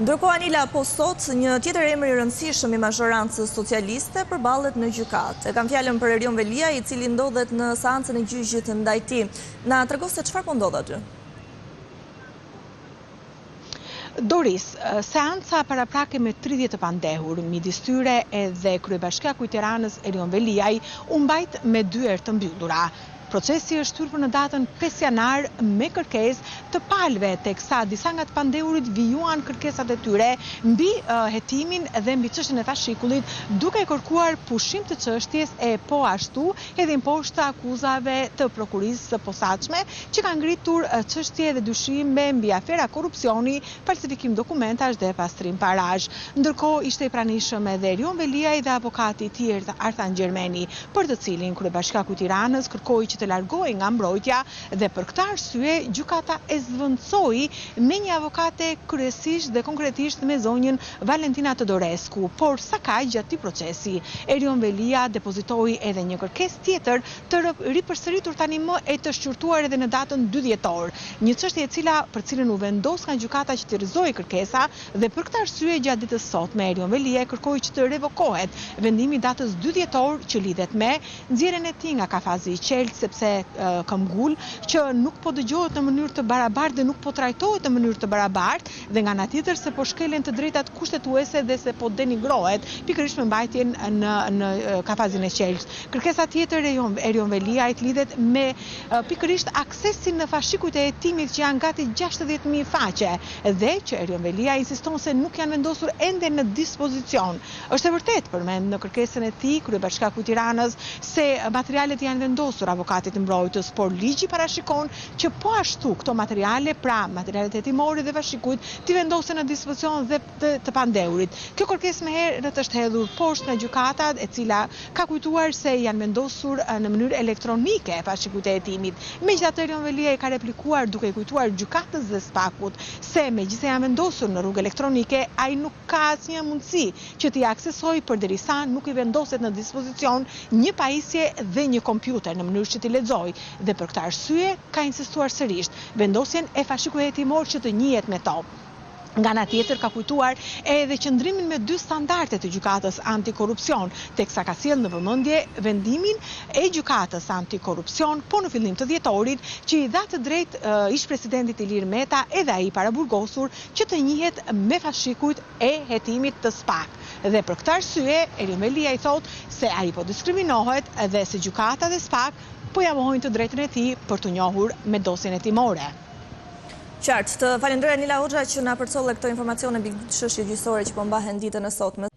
Ndërkohë Anila, po sot, një tjetër emër i rëndësishëm i mazhorancës socialiste përballet në gjykatë. E kam fjalën për Erion Veliaj, i cili ndodhet në seancën e gjyqit ndaj tij. Na trego se çfarë po ndodh aty. Doris, seanca paraprake me 30 të pandehur, midis tyre edhe kryebashkiaku i Tiranës Erion Veliaj, u mbajt me dyer të mbyllura. Procesi është shtyrë për në datën 5 janar me kërkesë të palëve, teksa disa nga të pandehurit vijuan kërkesat e tyre mbi hetimin dhe mbi çështjen e fashikullit, duke kërkuar pushim të çështjes e po ashtu hedhjen poshtë të akuzave të Prokurorisë së Posaçme që ka ngritur çështje dhe dyshime mbi afera korrupsioni, falsifikim dokumentash dhe pastrim parash. Ndërkohë ishte i pranishëm edhe Erion Veliaj dhe avokati i tij Artan Gjermeni, për të cilin kryebashkiaku i Tiranës kërkoi që të largohej nga mbrojtja dhe për këtë arsye gjykata e zëvendësoi me një avokate kryesisht dhe konkretisht me zonjën Valentina Todorescu, por sakaq gjatë këtij procesi Erion Veliaj depozitoi edhe një kërkesë tjetër të ripërsëritur tani më e të shqyrtuar edhe në datën dy dhjetor, një çështje e cila për cilën u vendos nga gjykata që t'i rrëzohej kërkesa dhe për këtë arsye gjatë ditës së sotme Erion Veliaj kërkoi që të revokohet vendimi i datës dy dhjetor që lidhet me nxjerrjen e tij nga kafazi i qeltë sepse këmbgul që nuk po dëgjohet në mënyrë të barabartë dhe nuk po trajtohet në mënyrë të barabartë dhe nga ana tjetër se po shkelen të drejtat kushtetuese dhe se po denigrohet pikërisht me mbajtjen në në kafazin e qeltë. Kërkesa tjetër e Erion Veliajt lidhet me pikërisht aksesin në fashikujt e hetimit që janë gati 60.000 faqe dhe që Erion Veliaj insiston se nuk janë vendosur ende në dispozicion. Është e vërtetë, përmend në kërkesën e tij kryebashkiaku i Tiranës se materialet janë vendosur avokatit mbrojtës, por ligji parashikon që po ashtu këto materiale, pra materialet hetimore dhe fashikujt, t'i vendosen në dispozicion dhe të të pandehurit. Kjo kërkesë më herët është hedhur poshtë nga gjykata, e cila ka kujtuar se janë vendosur në mënyrë elektronike fashikujt e hetimit. Megjithatë Erion Veliaj ka replikuar duke i kujtuar gjykatës dhe SPAK-ut se megjithëse janë vendosur në rrugë elektronike, ai nuk ka asnjë mundësi që t'i aksesojë përderisa nuk i vendoset në dispozicion një pajisje dhe një kompjuter në mënyrë që t'i lexojë dhe për këtë arsye ka insistuar sërisht vendosjen e fashikujve hetimorë që të njihet me to. Nga ana tjetër ka kujtuar edhe qëndrimin me dy standarde të Gjykatës Antikorrupsion, teksa ka sjellë në vëmendje vendimin e Gjykatës Antikorrupsion po në fillim të dhjetorit që i dha të drejtë ish-presidentit Ilir Meta edhe ai i paraburgosur që të njihet me fashikujt e hetimit të SPAK. Dhe për këtë arsye Erion Veliaj thotë se ai po diskriminohet dhe se gjykata dhe SPAK po ia mohojnë të drejtën e tij për t'u njohur me dosjen hetimore. Qartë. Të falenderoj Anila Hoxha që na përcolle këto informacione mbi çështjet gjyqësore që po mbahen ditën e sotme.